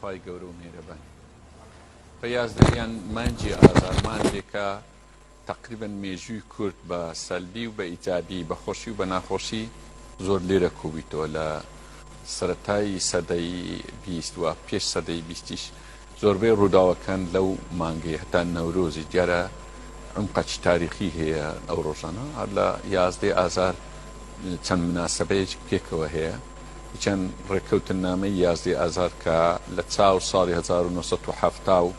خوای گەورە و میهرەبان. بە 11 یان مانگی ئازار مانگێکە تەقریبەن مێژووی کورد بە سەلبی و بە ئیجابی، بە خۆشی و بە ناخۆشی زۆر لێرە کۆبوویتەوە. لە سەرەتای سەدەی 20 و پێش سەدەی بیستیش زۆربەی ڕووداوەکان لەو مانگەی هەتا نەورۆزیش دیارە عومقەکی تاریخی هەیە ئەو ڕۆژانە هەر لە یازدەی ئازار چەند مناسبەیەک پێکەوە هەیە یەکیان ڕێککەوتننامەی یازدەی ئازار کە لە چاو ساڵی 1970 و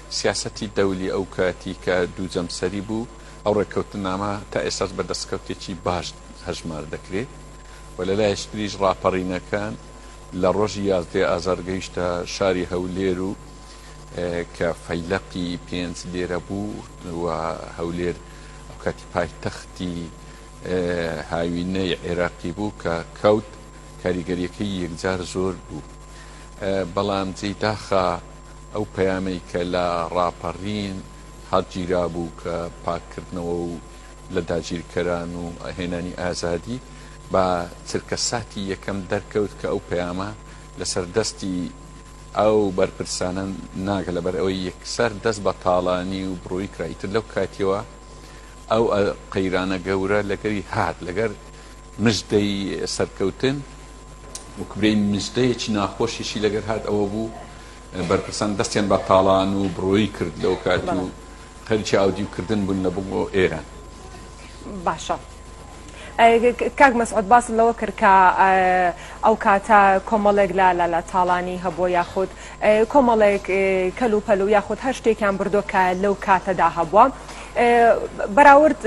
سیاسەتی دەولی ئەو کاتی کە دوو جەمسەری بوو ئەو ڕێککەوتننامە تا ئێستاش بە دەستکەوتێکی باش هەژمار دەکرێت و لە لایەکی تریش ڕاپەڕینەکان لە ڕۆژی یازدەی ئازار گەیشتە شاری هەولێر و کە فەیلەقی پێنج لێرە بوو و هەولێر ئەو کاتی پایتەختی هاوینەی عێراقی بوو کە کەوت کاریگەریەکەی یەکجار زۆر بوو بەڵام جێی داخە ئەو پەیامەی کە لە ڕاپەڕین هەڵگیرابوو کە پاککردنەوە و لە داگیرکەران و هێنانی ئازادی بە چرکەساتی یەکەم دەرکەوت کە ئەو پەیامە لەسەر دەستی ئەو بەرپرسانە ناگە لەبەر ئەوەی یەکسەر دەست بە تاڵانی و بڕۆی کرا ئیتر لەو کاتیەوە ئەو قەیرانە گەورە لەگەری هات لەگەر مژدەی سەرکەوتن وکبرەی مژدەیەکی ناخۆشیشی لەگەر هات ئەوە بوو بەرپرسان دەستیان بە تاڵان و بڕۆی کرد لەو کات و خەریکی ئاودیو کردن بوون لە بۆ ئێران. باشە کاک مەسعود باست لەوە کرد کە ئەو کاتە کۆمەڵێک لە لە لە تاڵانی هەبووە یاخود کۆمەڵێک کەل و پەل و یاخود هەر شتێکیان بردووە کە لەو کاتەدا هەبووە بەراورد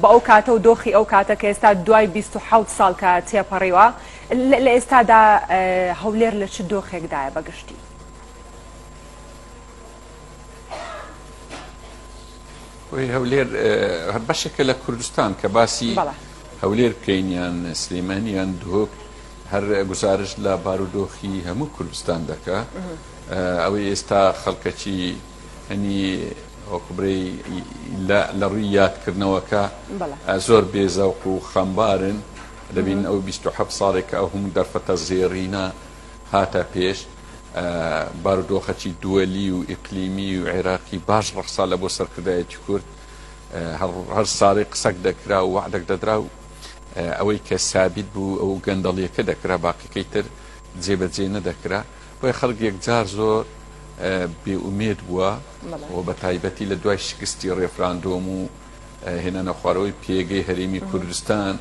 بە ئەو کاتە و دۆخی ئەو کاتە کە ئێستا دوای 27 ساڵ کە تێپەڕیوە لە ئێستادا هەولێر لە چ دۆخێکدایە بەگشتی؟ خۆی هەولێر هەر بەشێکە لە کوردستان کە باسی هەولێر بکەین یان سلێمانی یان دهۆک هەر گوزارش لە بارودۆخی هەموو کوردستان دەکا ئەوەی ئێستا خەڵکەکی هەنی وەکوبرەی لە ڕووی یادکردنەوەکە زۆر بێزەوق و خەمبارن دەبین ئەو 27 ساڵێک کە ئەو هەموو دەرفەتە زێڕینە هاتە پێش بارودۆخەکی دووەلی و ئیقلیمی و عێراقی باش ڕەخسا لە بۆ سەرکردایەتی کورد هەر ساڵی قسەک دەکرا و وەعدەک دەدرا و ئەوەی کە سابیت بوو ئەو گەندەڵیەکە دەکرا باقیەکەی تر جێبەجێ نەدەکرا بۆیە خەڵک یەکجار زۆر بێئومێد بووە و بە تایبەتی لە دوای شکستی ڕێفراندۆم و هێنانەخوارەوەی پێگەی هەرێمی کوردستان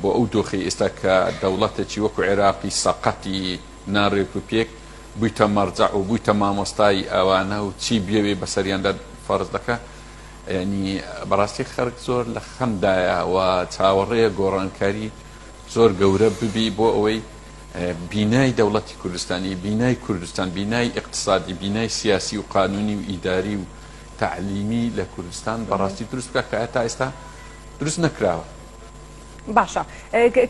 بۆ ئەو دۆخەی ئێستا کە دەوڵەتێکی وەکو عێراقی سەقەتی ناڕێک و پێک بوویتە مەرجەع و بوویتە مامۆستای ئەوانە و چی بیەوێ بەسەریاندا فەرز دەکا یعنی بەڕاستی خەرک زۆر لە خەمدایە و چاوەڕێیە گۆڕانکاری زۆر گەورە ببی بۆ ئەوەی بینای دەوڵەتی کوردستانی بینای کوردستان بینای ئیقتسادی بینای سیاسی و قانونی و ئیداری و تەعلیمی لە کوردستان بەڕاستی دروست بکە کە تا ئێستا دروست نەکراوە. باشە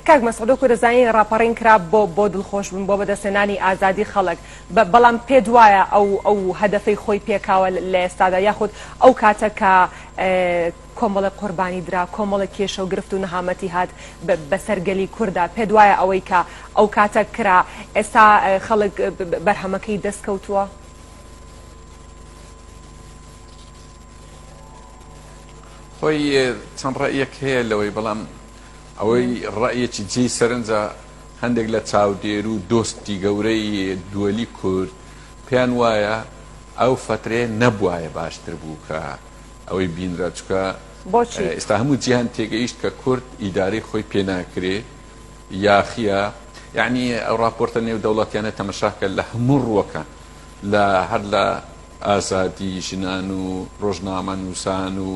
کاک مەسعود وەکو دەزانین ڕاپەڕین کرا بۆ بۆ دڵخۆش بوون بۆ بەدەستهێنانی ئازادی خەڵک بەڵام پێت وایە ئەو ئەو هەدەفەی خۆی پێکاوە لە ئێستادا یاخود ئەو کاتە کە کۆمەڵێک قوربانی درا کۆمەڵێک کێشە و گرفت و نەهامەتی هات بەسەر گەلی کوردا پێت وایە ئەوەی کە ئەو کاتە کرا ئێستا خەڵک بەرهەمەکەی دەست کەوتووە؟ خۆی چەند ڕەئیەک هەیە لەوەی بەڵام ئەوەی ڕەئیەکی جێی سەرنجە هەندێک لە چاودێر و دۆستی گەورەی دووەلی کورد پێیان وایە ئەو فەترەیە نەبوایە باشتر بوو کە ئەوەی بینرا چونکە بۆچی؟ ئێستا هەموو جیهان تێگەیشت کە کورد ئیدارەی خۆی پێ ناکرێ یاخیە یعنی ئەو ڕاپۆرتە نێودەوڵەتیانە تەمەشاکە لە هەموو ڕووەکان لە هەر لە ئازادی ژنان و ڕۆژنامەنووسان و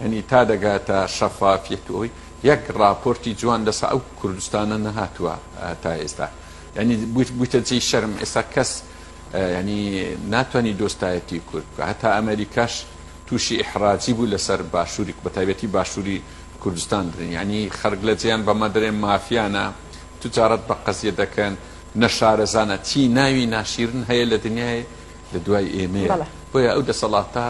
یانی تا دەگاتە شەفافیەت و ئەوەی یەک ڕاپۆرتی جوان لەسە ئەو کوردستانە نەهاتووە تا ئێستا یانی بوویتە جێی شەرم ئێستا کەس ینی ناتوانانی دۆستایەتی کورد بکە هەتا ئەمریکاش تووشی ئیحراجی بوو لەسەر باشووری بە تایبەتی باشووری کوردستان درێن یعنی خەرک لە جیان بەمە دەرێن مافیانە تجارەت بە قەزیە دەکەن نەشارەزانە چی ناوی ناشیرن هەیە لە دنیای لە دوای ئێمەیە بەڵێ. بۆیە ئەو دەسەڵاتە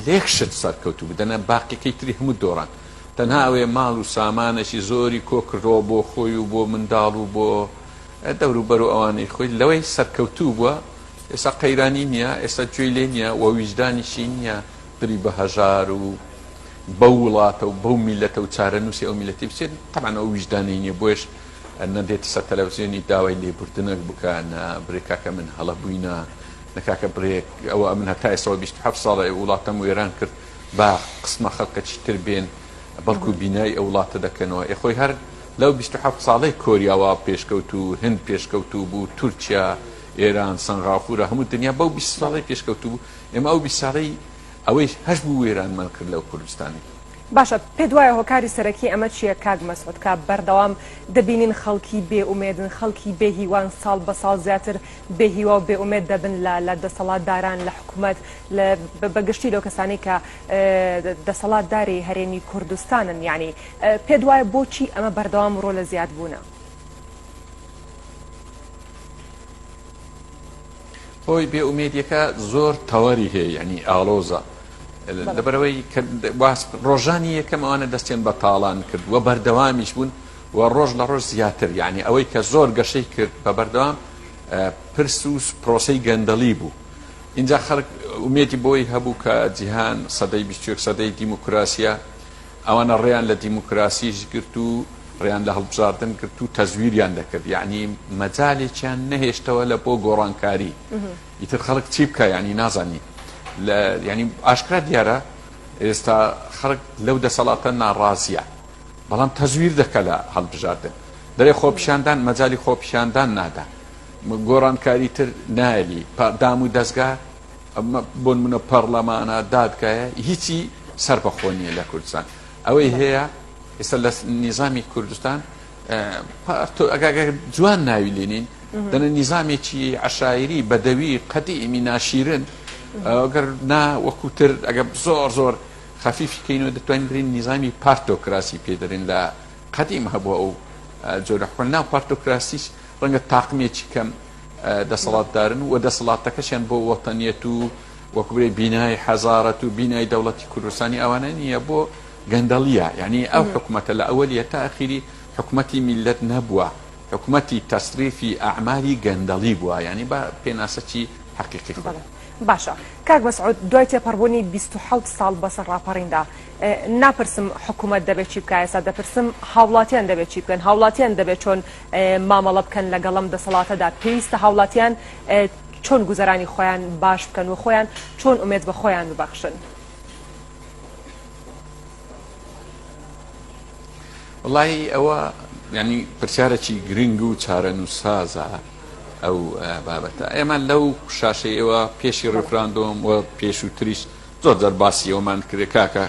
لەیەک شت سەرکەوتوو بوو دەنا باقیەکەی تری هەموو دۆڕان تەنها ئەوەیە ماڵ و سامانێکی زۆری کۆکردەوە بۆ خۆی و بۆ منداڵ و بۆ دەوروبەر و ئەوانەی خۆی لەوەی سەرکەوتوو بووە. ئێستا قەیرانی نییە، ئێستا گوێی لێ نییە و ویژدانیشی نییە دڵی بە هەژار و بەو وڵاتە و بەو میللەتە و چارەنووسی ئەو میللەتی بچێت، تەبعەن ئەو ویژدانەی نییە، بۆیەش نە دێتە سەر تەلەفزیۆنی داوای لێبوردنەک بکا، نە برێ کاکە من هەڵە بووینە، نە کاکە برێ ئەوە ئەمن هەتا ئێستاوە 27 ساڵە وڵاتەم وێران کرد با قسمە خەڵکەکی تر بێن بەڵکو بینای ئەو وڵاتە دەکەنەوە. ئێ خۆی هەر لەو 27 ساڵەی کۆریا وا پێشکەوت و هند پێشکەوتوو بوو، تورکیا، ئێران، سەنغافورە، هەموو دنیا بەو 20 ساڵەی پێشکەوتوو بوو، ئێمە ئەو 20 ساڵەی ئەوەی هەش بوو وێرانمان کرد لەو کوردستانەی. باشە پێت وایە هۆکاری سەرەکی ئەمە چییە کاک مەسعود کە بەردەوام دەبینین خەڵکی بێ ئومێدن خەڵکی بێ هیوان ساڵ بە ساڵ زیاتر بێ هیوا و بێ ئومێد دەبن لە لە دەسەڵاتداران لە حکومەت لە بە گشتی لەو کەسانەی کە دەسەڵاتداری هەرێمی کوردستانن یانی پێت وایە بۆچی ئەمە بەردەوام ڕۆ لە زیادبوونە؟ هۆی بێ ئومێدیەکە زۆر تەوەری هەیە یعنی ئاڵۆزە لەبەرەوەی کە ڕۆژانی یەکەم ئەوانە دەستیان بە تاڵان کرد و بەردەوامیش بوون و ڕۆژ لە ڕۆژ زیاتر یعنی ئەوەی کە زۆر گەشەی کرد بە بەردەوام پرس و پرۆسەی گەندەڵی بوو اینجا خەڵک ئومێدی بۆی هەبوو کە جیهان سەدەی 21 سەدەی دیموکراسیە ئەوانە ڕێیان لە دیموکراسیش گرت و ڕێیان لە هەڵبژاردن گرت و تەزویریان دەکرد یەعنی مەجالێکیان نەهێشتەوە لە بۆ گۆڕانکاری ئیتر خەڵک چی بکا یەعنی نازانی لە یەعنی ئاشکرا دیارە ئێستا خەڵک لەو دەسەڵاتە ناڕازیە بەڵام تەزویر دەکە لە هەڵبژاردن دەرێ خۆپیشاندان مەجای خۆپیشاندان نادا گۆڕانکاری تر نایەلی دام و دەستگا بۆ نمونە پەڕلەمانە، دادگایە، هیچی سەربەخۆ نییە لە کوردستان. ئەوەی هەیە ئێستا لە نیزامی کوردستان ئەگەر جوان ناوی لێنین دەنە نیزامێکی عەشایری بەدەوی قەدیمی ناشیرن ئەگەر نا وەکوتر ئەگەر زۆر زۆر خەفیفی کەینەوە دەتوانین برین نیزامی پارتۆکراسی پێ دەرێن لە قەدیم هەبووە ئەو جۆرە حکومە ناو پارتۆکراسیش ڕەنگە تاقمێکی کەم دەسەڵاتدارن و دەسەڵاتەکەشیان بۆ وەتەنیەت و وەکو برێ بینای حەزارەت و بینای دەوڵەتی کوردستانی ئەوانە نییە بۆ گەندەڵیە یعنی ئەو حکومەتە لە ئەوەلیە تا ئەخیری حکومەتی میللەت نەبووە حکومەتی تەسریفی ئەعمالی گەندەڵی بووە یعنی بە پێناسەکی حەقیقی خۆی. باشە کاک مەسعود دوای تێپەڕبوونی 27 ساڵ بەسەر ڕاپەڕیندا ناپرسم حکومەت دەبێت چی بکا ئێستا دەپرسم هاوڵاتیان دەبێت چی بکەن هاوڵاتیان دەبێت چۆن مامەڵە بکەن لەگەڵ ئەم دەسەڵاتەدا پێویستە هاوڵاتیان چۆن گوزەرانی خۆیان باش بکەن و خۆیان چۆن ئومێد بە خۆیان ببەخشن؟ وەڵایی ئەوە یعنی پرسیارێکی گرنگ و چارەنووسسازە ئەو بابەتە ئێمە لەو شاشەی ئێوە پێشی ڕیفراندۆم و پێشووتریش زۆر جار باسی ئەوەمان کرێ کاکە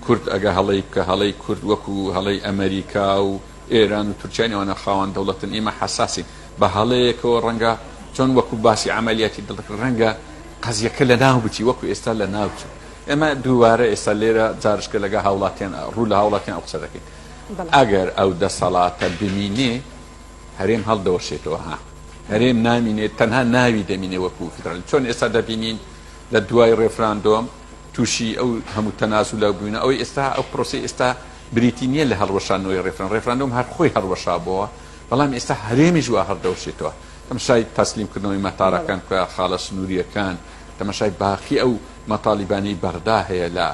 کورد ئەگە هەڵەی بکە هەڵەی کورد وەکو هەڵەی ئەمەریکا و ئێران و تورکیان ئەوانە خاوەن دەوڵەتن ئێمە حەساسین بە هەڵەیەکەوە ڕەنگە چۆن وەکو باسی عەمەلیاتی دڵ دەکرد ڕەنگە قەزیەکە لەناو بچی وەکو ئێستا لەناو چوو ئێمە دووبارە ئێستا لێرە جارشکە لەگە هاوڵاتیان ڕوو لە هاوڵاتیان ئەو قسە دەکەین ئەگەر ئەو دەسەڵاتە بمینێ هەرێم هەڵدەوەشێتەوە ها هەرێم نامینێت تەنها ناوی دەمینێ وەکو فیدرالی چۆن ئێستا دەبینین لە دوای ڕێفراندۆم تووشی ئەو هەموو تەنازولە بووینە ئەوەی ئێستا ئەو پرۆسەی ئێستا بریتی نییە لە هەڵوەشاندنەوەی ڕێفران ڕێفراندۆم هەر خۆی هەڵوەشابۆوە بەڵام ئێستا هەرێمیش وا هەڵدەوەشێتەوە تەمەشای تەسلیم کردنەوەی مەتارەکان بکە خاڵە سنوورییەکان تەمەشای باقی ئەو مەتالیبانەی بەغدا هەیە لە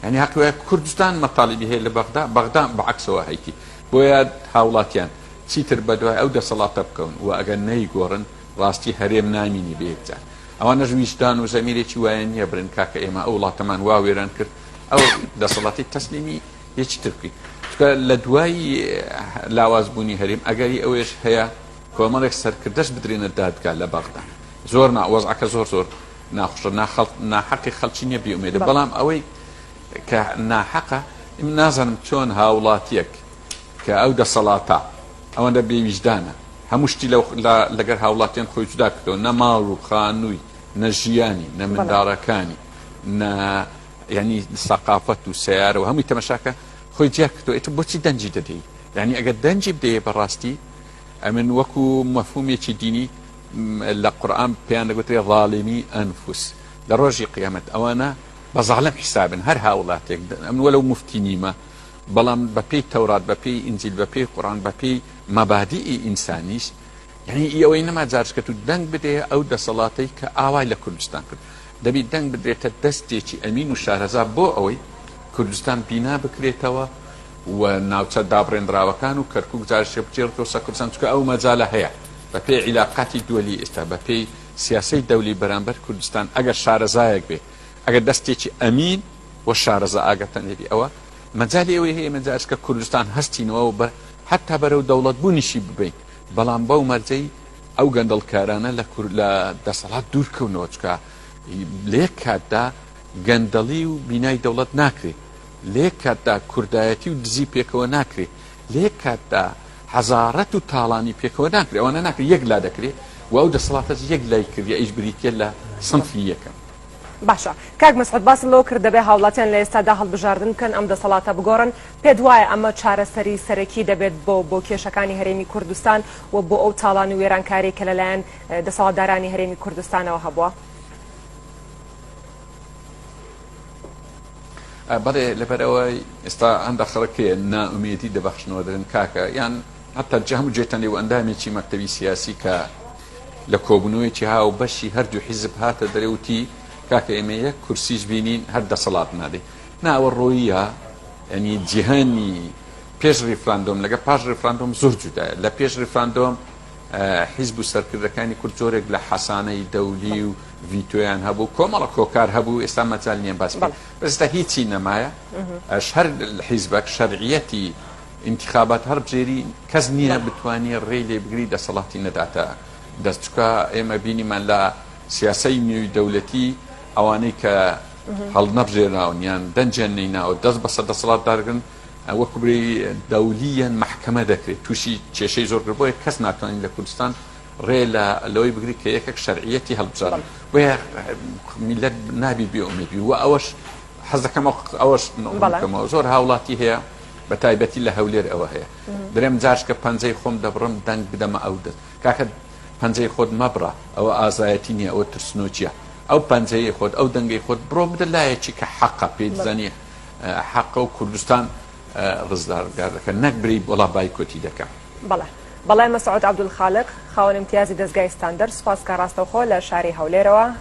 یعنی هەقی وایە کوردستان مەتالیبی هەیە لە بەغدا بەغدا بەعەکسەوە هەیتی بۆیە هاوڵاتیان چیتر بەدوای ئەو دەسەڵاتە بکەون و ئەگەر نەیگۆڕن ڕاستی هەرێم نامینی بە یەکجار ئەوانەش ویژدان و زەمیرێکی وایان نییە برن کاکە ئێمە ئەو وڵاتەمان وا وێران کرد ئەو دەسەڵاتی تەسلیمی یەکی تر بکەین چونکە لە دوای لاواز بوونی هەرێم ئەگەری ئەوەیش هەیە کۆمەڵێک سەرکردەش بدرێنە دادگا لە بەغدا زۆر نا وەزعەکە زۆر زۆر ناخۆشە ناخەڵ ناحەقی خەڵکی نییە بێ ئومێدە بەڵام ئەوەی کە ناحەقە من نازانم چۆن هاوڵاتیەک کە ئەو دەسەڵاتە ئەوەندە بێویژدانە هەموو شتی لەگەر هاوڵاتیان خۆی جودا کردەوە نە ماڵ و خانووی نە ژیانی نە منداڵەکانی نە یعنی سەقافەت و سیارە و هەمووی تەمەشاکە خۆی جیا کردەوە ئیتر بۆچی دەنگی دەدەی یعنی ئەگەر دەنگی بدەیە بەڕاستی ئەمن وەکو مەفهومێکی دینی لە قورئان پێیان دەگوترێ ظالمی ئەنفس لە ڕۆژی قیامەت ئەوانە بە زاڵم حیسابن هەر هاوڵاتێک ئەمن وەلو مفتی نیمە بەڵام بەپێی تەورات بەپێی ئینجیل بەپێی قورئان بەپێی مەبادیئی ئینسانیش. یعنی ئی ئەوەی نەما جارشکە تو دەنگ بدەیە ئەو دەسەڵاتەی کە ئاوای لە کوردستان کرد دەبی دەنگ بدرێتە دەستێکی ئەمین و شارەزا بۆ ئەوەی کوردستان بینا بکرێتەوە و ناوچە دابڕێنراوەکان و کەرکوک جارشکە بگێڕێتەوە سەر کوردستان چونکە ئەو مەجالە هەیە بە پێی عیلاقاتی دوەلی ئێستا بە پێی سیاسەی دەولی بەرامبەر کوردستان ئەگەر شارەزایەک بێ ئەگەر دەستێکی ئەمین و شارەزا ئاگاتان لێبی ئەوە مەجالی ئەوەی هەیە ئێمە جارشکە کوردستان هەستینەوە و بە حەتا بەرەو دەوڵەت بوونیشی ببەین بەڵام بەو مەرجەی ئەو گەندەڵکارانە لە کور لە دەسەڵات دوور کەونەوە چکە لە یەک کاتدا گەندەڵی و بینای دەوڵەت ناکرێ لە یەک کاتدا کوردایەتی و دزی پێکەوە ناکرێ لە یەک کاتدا حەزارەت و تاڵانی پێکەوە ناکرێ ئەوانە ناکرێ یەک لا دەکرێ و ئەو دەسەڵاتەش یەک لای کردیە ئەیش بریتیە لە سنفی یەکەم. باشە کاک مەسعود باست لەوە کرد دەبێ هاوڵاتیان لە ئێستادا هەڵبژاردن بکەن ئەم دەسەڵاتە بگۆڕن، پێت وایە ئەمە چارەسەری سەرەکی دەبێت بۆ بۆ کێشەکانی هەرێمی کوردستان و بۆ ئەو تاڵان و وێرانکاریەی کە لەلایەن دەسەڵاتدارانی هەرێمی کوردستانەوە هەبووە؟ بەڵێ لەبەرئەوەی ئێستا هەندە خەڵک هەیە نائومێدی دەبەخشنەوە دەڵێن کاکە یان هەتا جە هەموو جێتان لێ و ئەندامێکی مەکتەبی سیاسی کە لە کۆبوونەوەیەکی هاوبەشی هەردوو حیزب هاتە دەرێ وتی کاکە ئێمە یەک کورسیش بینین هەر دەسەڵات نادەین نا ئەوە ڕۆییە یعنی جیهانی پێش ڕیفراندۆم لەگە پاش ڕیفراندۆم زۆر جودایە لە پێش ڕیفراندۆم حیزب و سەرکردەکانی کورد جۆرێک لە حەسانەی دەولی و ڤیتۆیان هەبوو کۆمەڵە کۆکار هەبوو ئێستا مەجال نییە باس بکەین بەس ئێستا هیچی نەمایە ئەش هەر حیزبەک شەرعیەتی ئینتخابات هەڵبژێری کەس نییە بتوانێ ڕێی لێ بگری دەسەڵاتی نەداتە دەست چکە ئێمە بینیمان لە سیاسەی نوێی دەولەتی ئەوانەی کە هەڵنەبژێراون یان دەنگیان نەیناوە دەست بەسەر دەسەڵات دارگرن وەکو برێی دەولییەن مەحکەمە دەکرێت تووشی کێشەی زۆر کرد بۆیە کەس ناتوانین لە کوردستان ڕێ لە لەوەی بگری کە یەکێک شەرعیەتی هەڵبژاردن بۆیە میلەت نابی بێ ئومێد بی و ئەوەش حەز دەکەم ئەوەش بکەمەوە زۆر هاوڵاتی هەیە بە تایبەتی لە هەولێر ئەوە هەیە درێم جارش کە پەنجەی خۆم دەبڕم دەنگ بدەمە ئەو دەست کاکە پەنجەی خۆت مەبڕە ئەوە ئازایەتی نییە ئەوە ترسنۆکیە ئەو پەنجەی خۆت ئەو دەنگەی خۆت بڕۆ بدە لایەکی کە حەقە پێی بزانی حەقە و کوردستان ڕزگار دەکەن نەک بری وەڵا بایکۆتی دەکەم. بەڵێ بەڵێ مەسعود عەبدولخالق خاوەن ئیمتیازی دەزگای ستاندەر سوپاس کە ڕاستەوخۆ لە شاری هەولێرەوە.